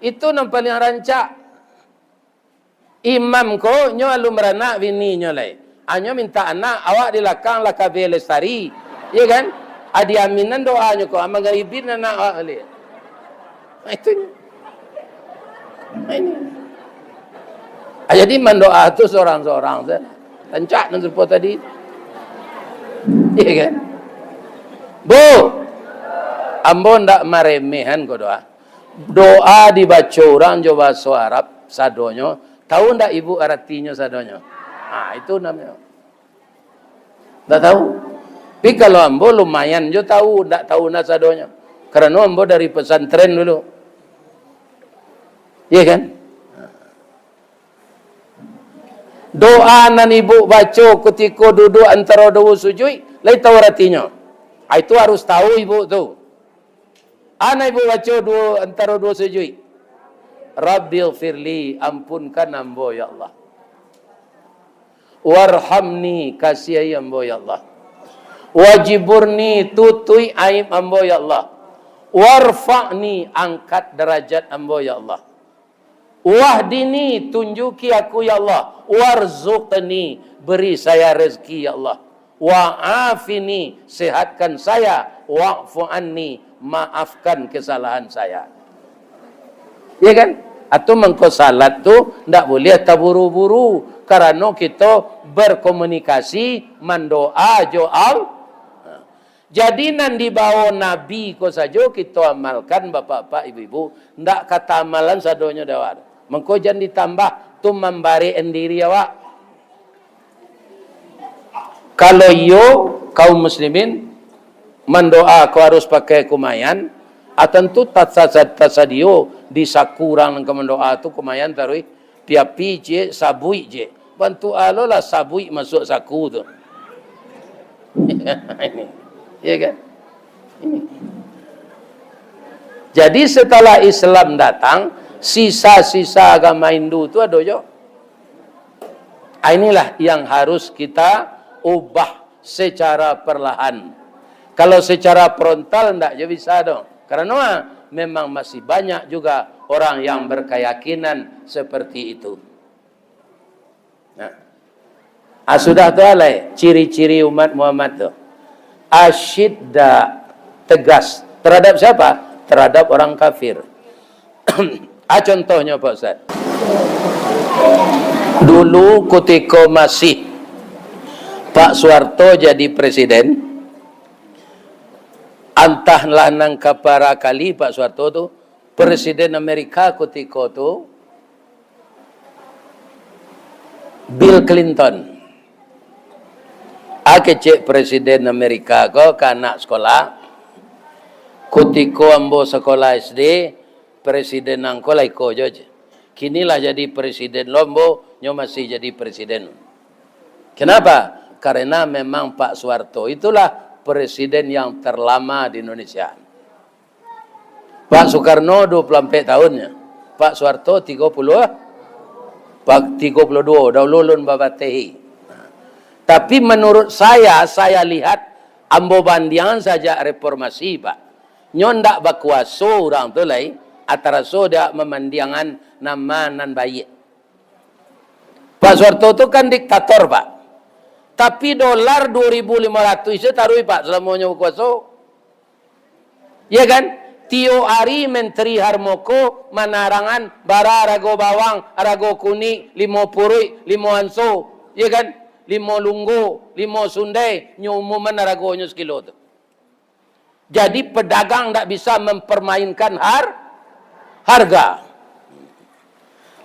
Itu nan paliang rancak. Imam ko nyo alun baranak bininyo lai. Anyo mintak anak, awak di lakang lah kabeh lestari. Ya kan? Adi Amin nan doanyo ko, Aman Garibin anak awak baliak. Nah, itu nyo. Nah, ini. Ah, jadi mandoa tu sorang-sorang sajo. Rancak nan sarupo tadi. Iya kan? Bu, ambo ndak maremehan ko doa. Doa dibaco urang jo bahaso Arab sadonyo. Tahu ndak ibu aratinyo sadonyo? Ah, itu namonyo. Ndak tahu. Tapi kalau ambo lumayan jo tahu, ndak tahu na sadonyo. Karano ambo dari pesantren dulu. Iya kan? Doa nan ibu baco kutiko duduak antaro duo sujuik, lai tahu aratinyo? Ah, itu harus tahu ibu tu. Ana ibu baco duo, antaro duo sujuik. Rabbighfirli, ampunkan ambo, ya Allah. Warhamni, kasiahi ambo, ya Allah. Wajburni, tutuik aib ambo, ya Allah. Warfa'ni, angkat darajat ambo, ya Allah. Wahdini, tunjuki aku, ya Allah. Warzuqni, beri saya rezeki, ya Allah. Wa'afini, sehatkan saya. Wa'fu anni, maafkan kesalahan saya. Ya kan? Atau mangko salat tu ndak boleh taburu-buru, karano kito berkomunikasi, mandoa jo Allah. Jadi, nan dibao Nabi ko sajo kito amalkan, bapak-bapak, ibu-ibu, ndak ka taamalan sadonyo dek awak. Mangko jan ditambah tu mambarek diri awak. Kalau iyo, kaum muslimin, mandoa ko harus pakai kumayan, ah, tantu tasa-, tasadio di saku urang nan ka mandoa tu kumayan taruih. Piapi ciek, sabuik ciek. Bantuak alo lah sabuik masuak saku tu. Ini. Ya kan? Ini. Jadi, setelah Islam datang, sisa-sisa agama Hindu tu ado jo. Ah, inilah yang harus kita ubah secara perlahan. Kalau secara frontal ndak jo bisa doh. Karena memang masih banyak juga orang yang berkeyakinan seperti itu. Nah. Ah, sudah tu alai ciri-ciri umat Muhammad tu. Asyidda, tegas. Terhadap siapa? Terhadap orang kafir. Ah, contohnyo, Pak Ustaz. Dulu kutiko masih Pak Suharto jadi presiden, antahlah nan kapara kali Pak Suharto tu, presiden Amerika kutiko tu, Bill Clinton. Ah, kecek presiden Amerika ko ka anak sekolah, kutiko ambo sekolah S D, presiden angko lah iko jo, cek. Kini lah jadi presiden lo ambo, nyo masih jadi presiden. Kenapa? Karena memang Pak Suharto itulah presiden yang terlama di Indonesia. Pak Soekarno dua puluh ampek tahun nyo. Pak Suharto tigo puluh, Pak, tigo puluh duo, dahulu ulun babatehi. Tapi menurut saya, saya lihat, ambo bandiangan sajak reformasi, Pak. Nyo ndak bakuaso urang tu lai, ataraso dia mamandiangan nama nan baiak. Pak Suharto tu kan diktator, Pak. Tapi dolar dua ribu lima ratus se taruih, Pak, selamonyo bakuaso. Ya kan? Tiok ari Menteri Harmoko manarangan bara arago bawang, arago kunik, limo puruik, limo anso, ya kan? Limo lunggo, limo sundai, nyo umuman aragonyo sakilo tu. Jadi, pedagang ndak bisa mempermainkan har-, harga.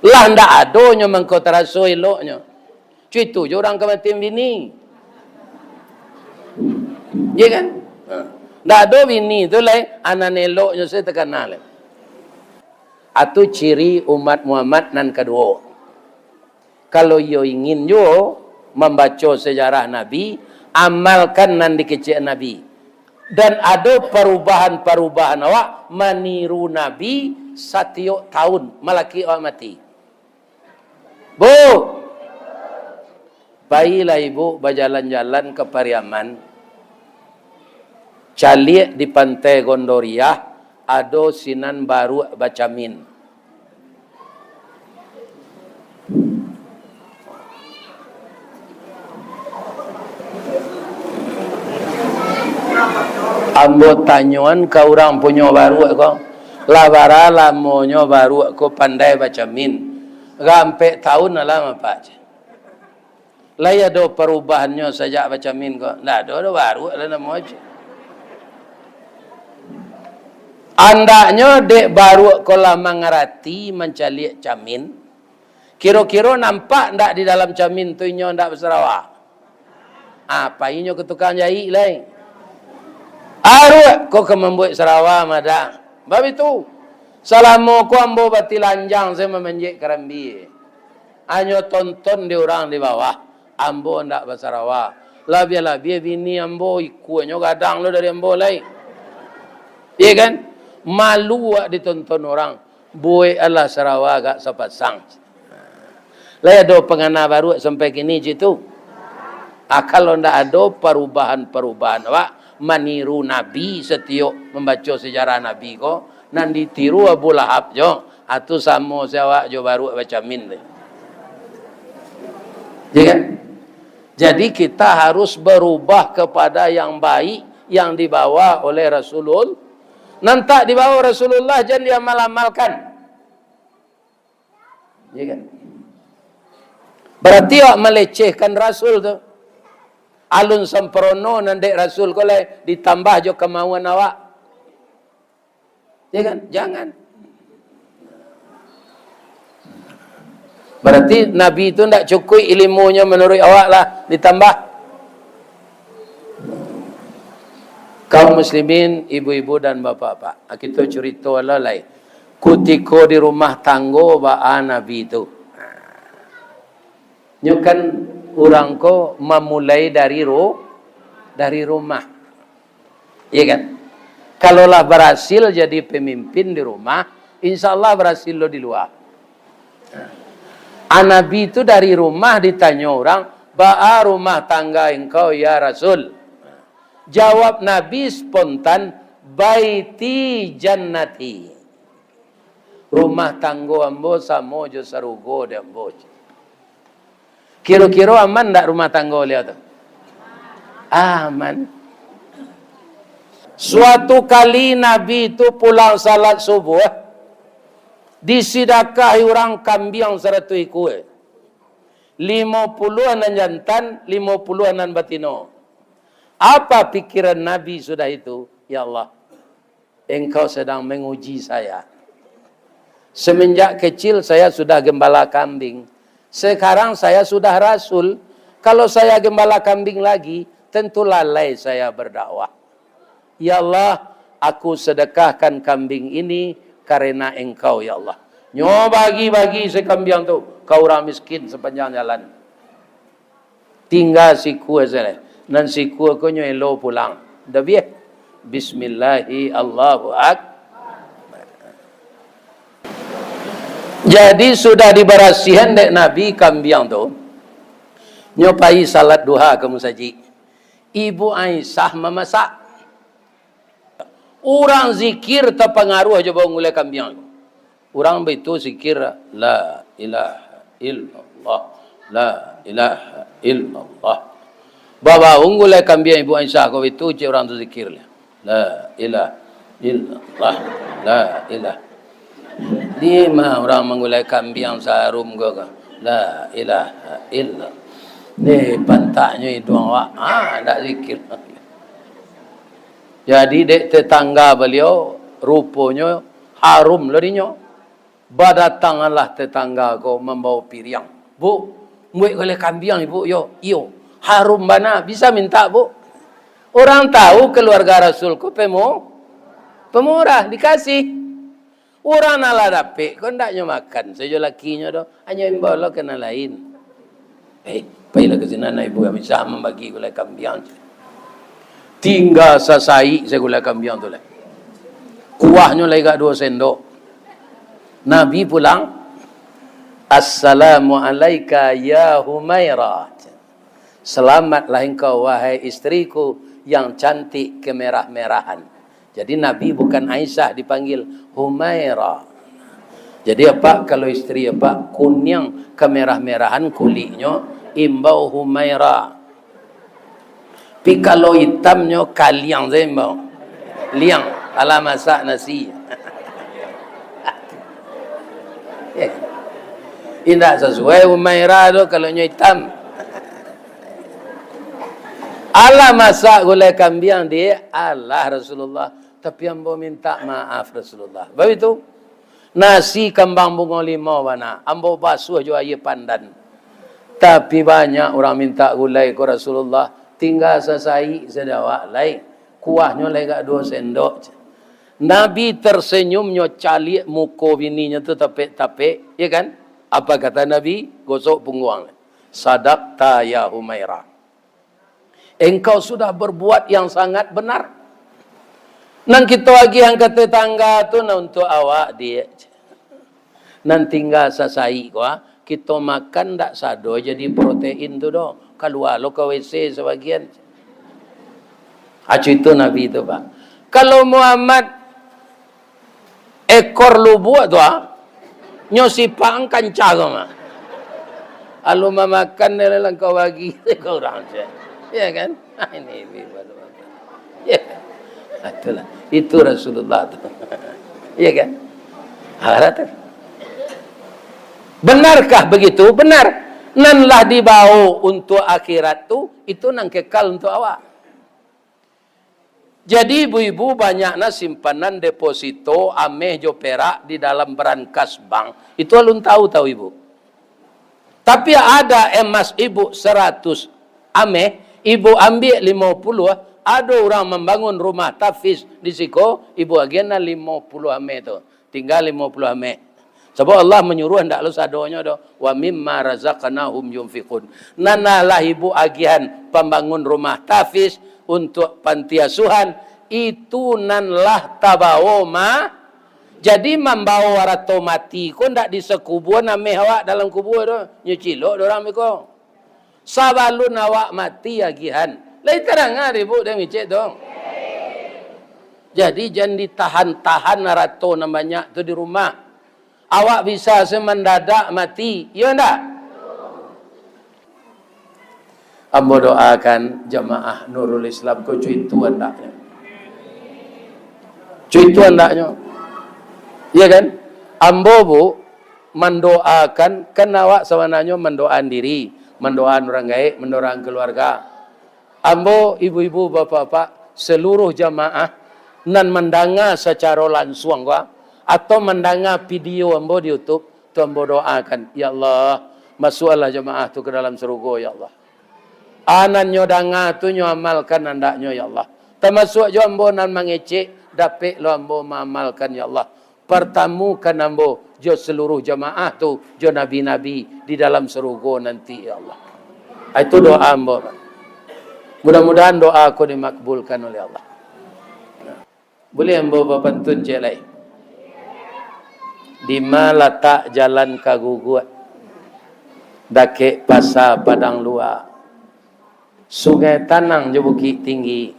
Lah ndak ado nyo mangko taraso eloknyo. Cuitu jo urang ka mati bini. Iya kan? Ha. Ndak ado bini tu lai, anan eloknyo se takana lai. Atu ciri umat Muhammad nan kaduo. Kalau iyo ingin juo mambaco sejarah Nabi, amalkan nan dikecek Nabi. Dan ado parubahan-parubahan awak maniru Nabi satiok tahun, malaki awak mati. Bu, pailah ibu bajalan-jalan ka Pariaman. Caliak di Pantai Gondoriah, ado sinan baruak bacamin. Ambo tanyoan ka urang punyo baruak ko, lah bara lamonyo baruak ko pandai bacamin? Gampek taun lah, Pak. Lai ado parubahannyo sajak bacamin ko? Ndak ado, ado baruak lah namo aja. Andaknyo dek baruak ko lah mangarati mancaliak camin, kiro-kiro nampak ndak di dalam camin tu inyo ndak basarawa? Apa inyo ka tukang jahik lai? Aruak ko ka mambuek sarawa madak? Babitu, salamo ko ambo batilanjang sajo mamanjek karambia. Hanyo tonton di urang di bawah, ambo ndak basarawa. Labiah-labiah bini ambo, ikuanyo gadang lo dari ambo lai. Iya kan? Malu wak ditonton urang. Buek alah sarawa agak sapasang. Lai ado pangana baruak sampai kini cik tu? Ah, kalau ndak ado parubahan-parubahan awak maniru Nabi, satiok mambaco sejarah Nabi ko, nan ditiru Abu Lahab jo, ah, tu samo se awak jo baruak bacamin tu. Ya kan? Jadi kita harus berubah kepada yang baik yang dibawa oleh Rasulul-, nan tak dibawa Rasulullah jan diamal-amalkan. Ya kan? Berarti awak melecehkan Rasul tu. Alun sempurna nan dek Rasul ko lai ditambah jo kemauan awak. Ya kan? Jangan. Berarti Nabi tu ndak cukuik ilmunyo menurut awak lah ditambah. Kaum muslimin, ibu-ibu dan bapak-bapak, kito curito lo lai. Kutiko di rumah tanggo baa Nabi tu. Nyo kan urang ko mamulai dari ru-, dari rumah. Iya kan? Kalau lah barasil jadi pamimpin di rumah, insya Allah barasil lo di lua. Ah, Nabi tu dari rumah ditanyo urang, "Baa rumah tangga engkau, ya Rasul?" Jawab Nabi spontan, "Baiti jannati." Rumah tanggo ambo samo jo sarugo di ambo. Kiro-kiro aman ndak rumah tanggo baliau tu? Aman. Suatu kali Nabi tu pulang salat subuh, disidakahi urang kambiang saratuih ikua. Limo puluah nan jantan, limo puluah nan batino. Apa pikiran Nabi sudah itu? Ya Allah, Engkau sedang menguji saya. Semenjak kecil saya sudah gembala kambing. Sekarang saya sudah rasul. Kalau saya gembala kambing lagi, tentu lalai saya berdakwah. Ya Allah, aku sedekahkan kambing ini karena Engkau, ya Allah. Nyo bagi-bagi se kambiang tu ka urang miskin sapanjang jalan. Tingga sikua sajo. Nan sikua ko nyo elo pulang. Dabiah. Bismillahi Allahu Akbar. Jadi, sudah dibarasihan dek Nabi kambiang tu, nyo pai salat duha ka musajik. Ibu Aisyah mamasak. Urang zikir tapangaruah jo bau gulai kambiang. Urang baitu zikir, "La ilaha illallah, la ilaha illallah." Babau gulai kambiang Ibu Aisyah ko baitu, cek urang tu zikir. "La ilaha illallah, la ilaha." Di ma urang manggulai kambiang saharum ko, ko? "La ilaha illallah." Ni pantaknyo iduang awak. Ah, ndak zikir. Jadi, dek tetangga baliau, ruponyo harum lo dinyo. Badatanganlah tetangga ko mambawa piriang. "Bu, buek gulai kambiang, Ibu, yo." "Iyo." "Harum bana, bisa mintak, Bu?" Urang tahu keluarga Rasul ko pemo-, pemurah, dikasih. Urang nan lah dapek ko, ndak nyo makan sajo lakinyo doh, hanyo imbau lo ka nan lain. "Eh, pailah ka sinan, Ibu, kami sa mambagi gulai kambiang." Tingga sasaik sajo gulai kambiang tu lai. Kuahnyo lai agak duo sendok. Nabi pulang, Assalamu alaika ya Humaira. Selamatlah engkau, wahai istriku yang cantik kemerah-merahan. Jadi, Nabi bukan Aisyah dipanggil, Humaira. Jadi, apak, kalau istri apak kuniang kemerah-merahan kuliknyo, imbau Humaira. Pi kalau itamnyo kaliang sajo, imbau. Liang, alah masak nasi. Ya. Indak sasuai Humaira tu kalau nyo itam. Alah masak gulai kambiang, Diak. Alah, Rasulullah, tapi ambo minta maaf, Rasulullah. Baitu. Nasi kambang bungo limau bana, ambo basuah jo aia pandan. Tapi banyak urang minta gulai ko, Rasulullah, tingga sasaik sadawak lai, kuahnyo lai agak duo sendok. Nabi tersenyum, nyo caliak muko bininyo tu tapek-tapek, ya kan? Apa kata Nabi? Gosok pungguang. Sadaqta ya Humaira. Engkau sudah berbuat yang sangat benar. Nan kito agiahan ka tetangga tu, nah, untuak awak, Diak. Nan tingga sasaik ko, ah, kito makan ndak sado jadi protein tu doh. Kalua lo ka W C sabagian. Acu itu Nabi tu, Pak. Kalau Muhammad ekor lubuak tu, ah, nyo sipak ang kancah ko mah. Alu mamakan ni langkau bagi ko urang se. Ya kan? Ah, ini, ini baru makan. Ya. Itulah. Itu Rasulullah tu. Ya kan? Harap tu. Benarkah begitu? Benar. Nan lah dibawa untuk akhirat tu, itu nan kekal untuk awak. Jadi, ibu-ibu, banyakna simpanan deposito ameh jo perak di dalam brankas bank. Itu alun tahu, tahu ibu. Tapi ada emas ibu seratus ameh, ibu ambiak limo puluah, ado urang mambangun rumah tahfiz di siko, ibu agiahna limo puluah ameh tu. Tingga limo puluah ameh. Sabab Allah manyuruah ndak lo sadonyo doh. "Wa mimma razaqnahum yunfiqun." Nan lah ibu agiahan pambangun rumah tahfiz, untuak panti asuhan, itu nan lah tabawo ma-, jadi mambawo arato mati ko ndak di sakubuan ameh awak dalam kubua doh. Nyo cilok doh urang beko. Sabalun awak mati agiahan. Lai tadanga dek ibu dek ngecek tu. Jadi, jan ditahan-tahan arato nan banyak tu di rumah. Awak bisa se mandadak mati, iyo ndak? Ambo doakan jamaah Nurul Islam ko cuitu andaknyo. Cuitu andaknyo. Iya kan? Ambo, Bu, mandoakan, kan awak sabananyo mandoaan diri, mandoaan urang gaek, mandoaan kaluarga. Ambo, ibu-ibu, bapak-bapak, saluruh jamaah nan mandanga sacaro lansuang ko, atau mandanga video ambo di YouTube, tu ambo doakan, "Ya Allah, masuaklah jamaah tu ka dalam sarugo, ya Allah." A, nan nyo danga tu nyo amalkan andaknyo, ya Allah. Tamasuak jo ambo nan mangecek, dapek lo ambo maamalkan, ya Allah. Partamukan ambo jo saluruh jamaah tu, jo nabi-nabi di dalam sarugo nanti, ya Allah. Itu doa ambo, Pak. Mudah-mudahan doa ko dimakbulkan oleh Allah. Buliah ambo bapantun ciek lai? Dima latak jalan ka Guguak, dakek pasa Padang Lua, Sungai Tanang jo Bukik Tinggi,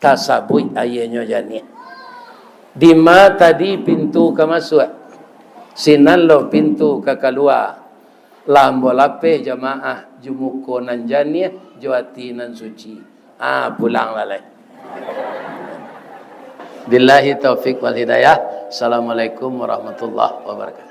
tasabuik aianyo janiah. Dima tadi pintu ka masuak, sinan lo pintu ka kalua. Lah ambo lapeh jamaah jo muko nan janiah, jo ati nan suci. Ah, pulanglah lai. Billahi taufik wal hidayah. Assalamualaikum warahmatullahi wabarakatuh.